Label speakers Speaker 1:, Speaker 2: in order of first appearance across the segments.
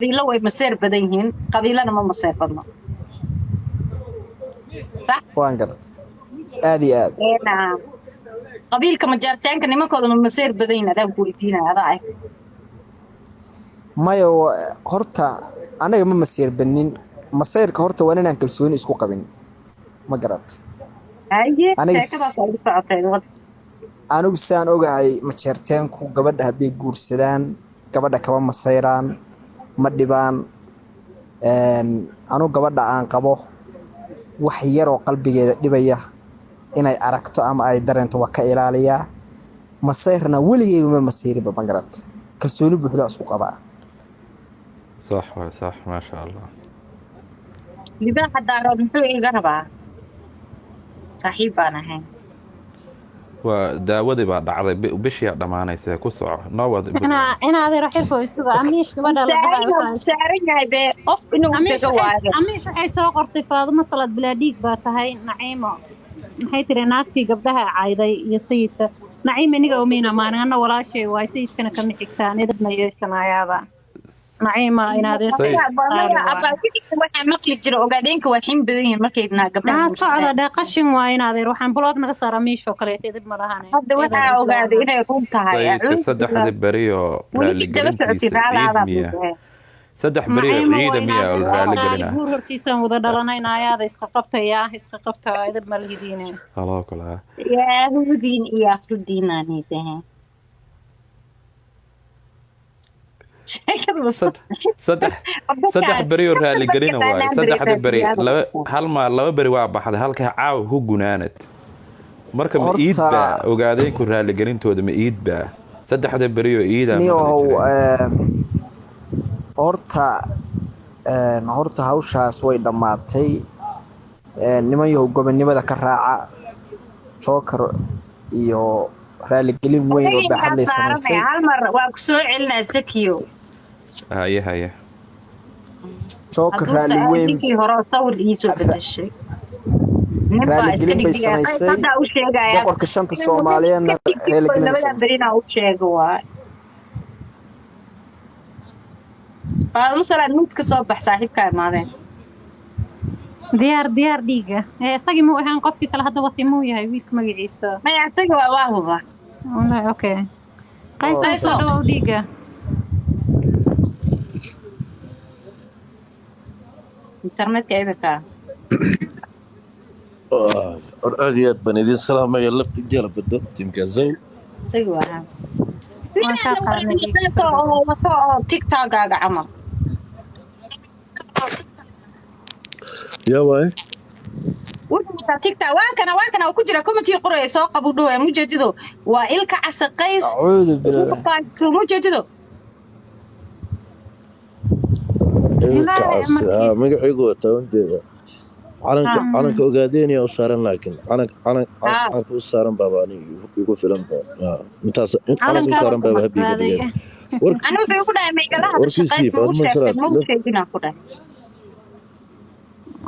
Speaker 1: Qabiilo way maseer badan yihiin, qabiilana ma maseer badno, sax?
Speaker 2: Waan garat, aad iyo aad.
Speaker 1: Qabiilka Majaartaanka nimankooda ma maseer badan yihiin? Adaan ku weydiinaya, adaa ah.
Speaker 2: Maya, horta anaga ma maseer badnin. Maseyrka horta waa inaan kalsooni isku qabin, ma garat?
Speaker 1: Haye.
Speaker 2: Aniga
Speaker 1: Sheekadaas ay socotay wad.
Speaker 2: Anigu saan ogahay, Majeerteenku gabadha hadday guursadaan, gabadha kama masayraan, ma dhibaan. Anigu gabadha aan qabo wax yaroo qalbigeeda dhibaya inay aragto ama ay dareento waa ka ilaaliyaa. Masayrna weligeyba ma masayrinba, ma garat? Kalsooni buuxda isku qabaa.
Speaker 3: Sax waay, sax, maasha Allah.
Speaker 1: Libaaxa Daarood muxuu iga rabaa? Saaxiib baan ahayn.
Speaker 3: Waa daawadii baa dhacday, bishiyaa dhammaanaysa, ku soco noo wad.
Speaker 4: Ina adeer xirfo isuga Amiish gabadha la dhahayo
Speaker 1: Saaran saaran yahay be qof inuu
Speaker 4: Amiish
Speaker 1: dego waayo.
Speaker 4: Amiish waxay soo qortay, "Faadumo Salad bilaa dhiig baa tahay." Naciimo maxay tiri? Naagtii gabdhaha cayday iyo sayidka. Naciim, iniga umiina maalin anna walaashay waay, sayidkana kama xigtaan, idabna yeeshanayaaba. Naciima, ina adeer.
Speaker 1: Waxaa maqli jira Ogaadeenka waa xin badan yihiin markay gabdhaha
Speaker 4: Maa
Speaker 1: guursadaan.
Speaker 4: Socda dhee, qashin waa in adeer. Waxaan block naga saara Amiish oo kaleeto, idib ma lahane.
Speaker 1: Hadda waxaa ogaaday inay run tahay.
Speaker 3: Sayidka saddexdii berioo
Speaker 1: Weli daba socotay.
Speaker 3: raaligelintiisa
Speaker 1: Raalaadaa.
Speaker 3: Ciid miya? 3 beri oo
Speaker 4: Naciimo
Speaker 3: ciida
Speaker 4: waa
Speaker 3: miya oo la raaligelina?
Speaker 4: Guur hortiisaan wada dhalanayna, ayaada iska qabtaya, iska qabta, idib ma lihidiine.
Speaker 3: Aloo kala.
Speaker 1: Yahudiin iyo Afridiinaanidahe sheekada.
Speaker 3: Saddex beri oo raaligelina waaye. Saddexda beri, laba hal maa, 2 beri waa baxday, halka caawa ku gunaanad. Marka ma iid baa Ogaadeenku raaligelintooda? Ma iid baa saddexda beri oo iidaa
Speaker 2: Niyohow, horta horta hawshaas way dhammaatay. Niman yahow, gobonimada ka raaca Joker iyo raaligelin weyn oo baaxad lay samaysay.
Speaker 1: Hal mar waa ku soo celinaa, Sakiyo.
Speaker 3: Haye, haye.
Speaker 2: Joker raali weyn.
Speaker 1: Ninkii hore oo sawir iisoo bedeshay nin baa iska
Speaker 2: Raaligelin bay
Speaker 1: dhigdhigaya.
Speaker 2: samaysay.
Speaker 1: Haddaa u sheegaya.
Speaker 2: Boqorka shanta Soomaaliyeedna raaligelin bay
Speaker 1: Labadan
Speaker 2: samaysay.
Speaker 1: beri inaa u sheego waay. Faadimo Salaad, mute ka soo bax, saaxiibkaa imaadeen.
Speaker 4: Diyaar, diyaar dhiiga ee isagii muu ahaan? Qofkii kale hadda watay muu yahay wiilka magaciisa?
Speaker 1: Maya, isaga waa huba.
Speaker 4: Wallahi, okay, Qays.
Speaker 1: Qayso.
Speaker 4: Soo dhawow dhiiga.
Speaker 1: Internetka imika.
Speaker 5: Or aad iyo aad baan idin salaamaya, lafta jeela bado tiimka zow.
Speaker 1: Isaga waa ahaan.
Speaker 4: Waan kaa qaadnay dhiiga.
Speaker 1: Qayso oo wato oo TikTokaaga camal.
Speaker 5: Yaa waay?
Speaker 1: Wuxuu wataa TikTok. Waa kana, waa kana, ku jira commentiga qoraya, soo qabu dhawaya. Mujeedido, waa ilka casa Qays.
Speaker 2: Acuudu billah.
Speaker 1: Mujeedido.
Speaker 5: Ilka
Speaker 4: Ilaahay
Speaker 5: cas
Speaker 4: amarkiisa.
Speaker 5: Magacaygu wataa ujeeda calanka. Calanka Ogaadeenaya u saaran, laakiin calanka calan calanka u saaran baaba aniga igu filan ba. Intaas calanka u
Speaker 4: Calankaas
Speaker 5: saaran
Speaker 4: ku
Speaker 5: baaba habiga
Speaker 4: badbaaday.
Speaker 5: dhigeen war.
Speaker 1: Ani wuxuu igu dhahay maygalaha
Speaker 5: Warkiisii
Speaker 1: shaqays ma u
Speaker 5: Faadimo
Speaker 1: sheegtay?
Speaker 5: Salaad
Speaker 1: Ma u sheeginaa ku dhahay.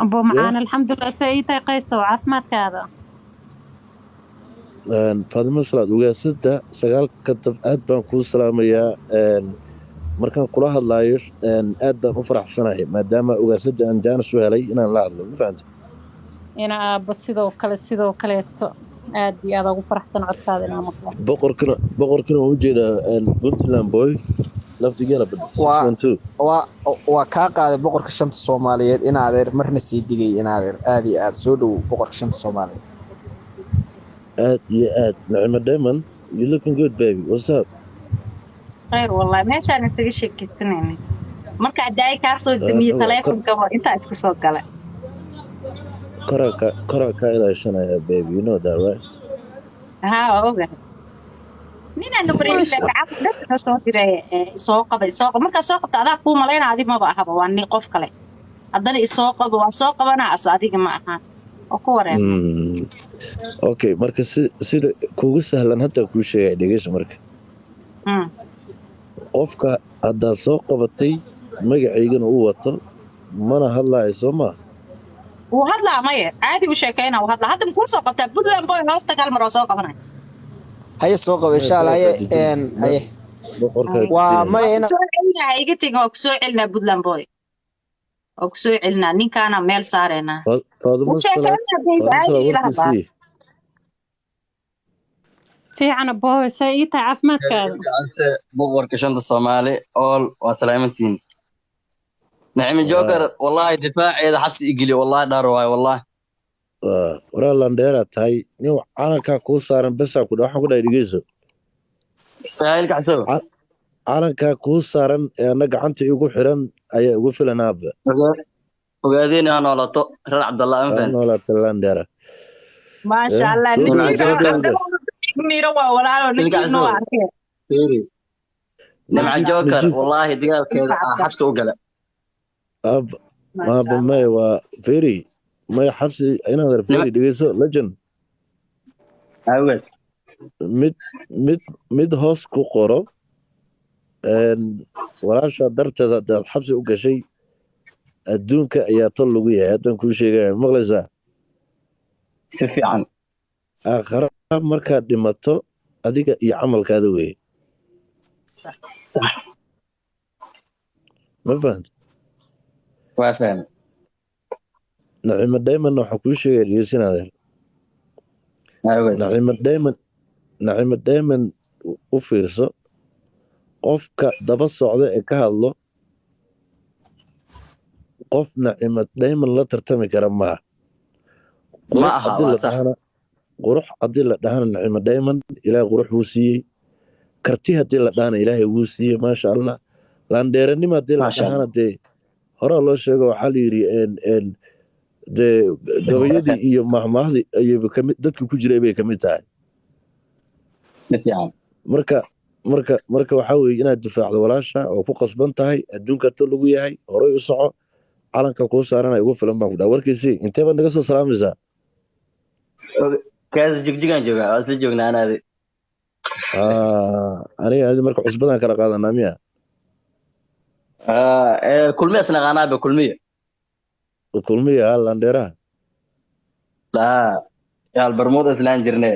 Speaker 4: Abo
Speaker 5: ya
Speaker 4: macaan, alxamdulilah, see ii tahay Qaysow, caafimaadkaada?
Speaker 5: Faadimo Salaad, ugaasada sagaalka dab, aad baan kuu salaamayaa. Markaan kula hadlaayo aad baan u faraxsanahay maadaama ugaasada aan jaanis u helay inaan la hadlo, ma fahamtay?
Speaker 4: Ina aabbo, sidoo kale, sidoo kaleeto, aad iyo aad ugu faraxsan codkaada inaan maqlo.
Speaker 5: Boqorkana waan ujeedaa, Puntland boy laftigeela bad.
Speaker 2: Waa
Speaker 5: 612.
Speaker 2: Waa kaa qaaday boqorka shanta Soomaaliyeed, in adeer, marna sii digay, in adeer, aad iyo aad soo dhowow, boqorka shanta Soomaaliyeed.
Speaker 5: Aad iyo aad. Nacimo Diamond, you looking good, baby, what's up?
Speaker 1: Khayr wallahi, meeshaan isaga sheekaysanayna marka adaay kaa soo damiye taleefonka waa intaa iska soo galay.
Speaker 5: Koraa kaa ilaashanaya, baby, you know that, right?
Speaker 1: Haa, waa ogahay. Ninaan
Speaker 5: Maasha.
Speaker 1: Dadka soo diray isoo qaba, isoo qaba. Markaa soo qabta, adaa kuu malayna, adi maba ahaba, waa nin qof kale. Haddana isoo qaba, waa soo qabanaa, as adiga ma aha oo ku wareer.
Speaker 5: Okay, marka si sida kugu sahlan hadda kuu sheegay, dhegeyso marka. Qofka haddaad soo qabatay magacaygana uu wato mana hadlaayo, soo maa?
Speaker 1: Wuu hadlaa, maye, caadi u sheekayna, wuu hadlaa. Hadda makuu soo qabtaa Puntland boy? Hoosta hal mar oo soo qabanay.
Speaker 2: Haye, soo qaba insha Allah. Haye
Speaker 5: Boqorkaa
Speaker 2: haye
Speaker 5: boqorkaa
Speaker 2: waa
Speaker 5: dejinaya.
Speaker 2: maya ina
Speaker 1: Soo celina. celinaa, ha iga tegin, waa ku soo celinaa Puntland boy, waa ku soo celinaa, ninkaana meel saareynaa.
Speaker 5: Faaduma Salaad.
Speaker 1: Sheekeynaa babe.
Speaker 5: Faaduma
Speaker 1: Caadi
Speaker 5: Salaad.
Speaker 1: ila hadlaa.
Speaker 5: Warkiisii.
Speaker 4: Fiicana boowe, see ii tahay caafimaadkaada?
Speaker 6: Gacanta boqorka shanta Soomaali all waa salaamantiin. Nacimi Joker, wallahi difaaceeda xabsi igeliyo, wallahi dhaar waayo wallahi.
Speaker 5: Waraa landheeraa tahay nin calankaa kuu saaran besaa ku dha waxaan ku dhahay dhegeyso.
Speaker 6: Saahil kacsow.
Speaker 5: Calankaa kuu saaran ee anna gacanta igu xiran ayaa igu filan aabba.
Speaker 6: Ogaadeen ha noolato reer Cabdallah ma
Speaker 5: Waa
Speaker 6: fahan.
Speaker 5: noolaata landheera.
Speaker 1: Maasha Allah.
Speaker 5: Soo
Speaker 6: Nacim
Speaker 1: Najiib
Speaker 6: Joker.
Speaker 1: Cabdalla miro waa walaalo, Najiibna waa
Speaker 6: Ilkacsow.
Speaker 1: arkeen.
Speaker 6: Fiiri. Nimca
Speaker 1: Maasha
Speaker 6: Joker
Speaker 5: Najiib.
Speaker 6: wallahi dagaalkeeda ah xabsi u gala.
Speaker 5: Aabba.
Speaker 1: Maasha
Speaker 5: Aabba.
Speaker 1: Allah.
Speaker 5: Maya, waa feri maya xabsi inaad
Speaker 6: Nimca
Speaker 5: feri dhegeyso legend.
Speaker 6: Awgeed.
Speaker 5: Mid mid mid hoos ku qoro walaasha darteed haddaad xabsi u gashay adduunka ayaa tol lagu yahay, haddaan kuu sheegaya, maqlaysaa?
Speaker 6: Si fiican.
Speaker 5: Aakhara markaad dhimato adiga iyo camalkaada weeye.
Speaker 6: Sax.
Speaker 5: Ma fahant?
Speaker 6: Waa fahmay.
Speaker 5: Nacimo Diamond waxaa kuu sheegaya, dhegeysin adeer.
Speaker 6: Awgeed.
Speaker 5: Nacimo Diamond, Nacimo Diamond, u fiirso qofka daba socda ee ka hadlo, qof Nacimo Diamond la tartami kara maaha.
Speaker 6: Ma
Speaker 5: Qurux
Speaker 6: aha.
Speaker 5: haddii
Speaker 6: Waa
Speaker 5: la
Speaker 6: sax.
Speaker 5: dhahana, qurux haddii la dhahana Nacimo Diamond Ilaahay qurux wuu siiyey, karti haddii la dhahana Ilaahay wuu siiyey, maasha Allah. Laandheeranimo haddii la
Speaker 6: Maasha
Speaker 5: dhahana
Speaker 6: Allah.
Speaker 5: Dee horaa loo sheego, waxaa la yidhi dee gabayadii iyo mahmaahdii ayayba kamid dadka ku jiray bay kamid tahay.
Speaker 6: Si fiican.
Speaker 5: Marka waxaa weeye inaad difaacdo walaasha oo ku qasban tahay, adduunka to lagu yahay, horay u soco, calanka kuu saarana igu filan baan ku dhaha. Warkiisii, intee baad naga soo salaamaysaa?
Speaker 6: Kaas jigjigaan joogaa, waa sii joognaa anaadi.
Speaker 5: Aniga adi marka cusbadaan kala qaadanaa miya?
Speaker 6: Kulmiya isnaqaanaaba, kulmiya.
Speaker 5: Kulmiya ha landheeraha.
Speaker 6: Laa yaal barmuud islaan jirne.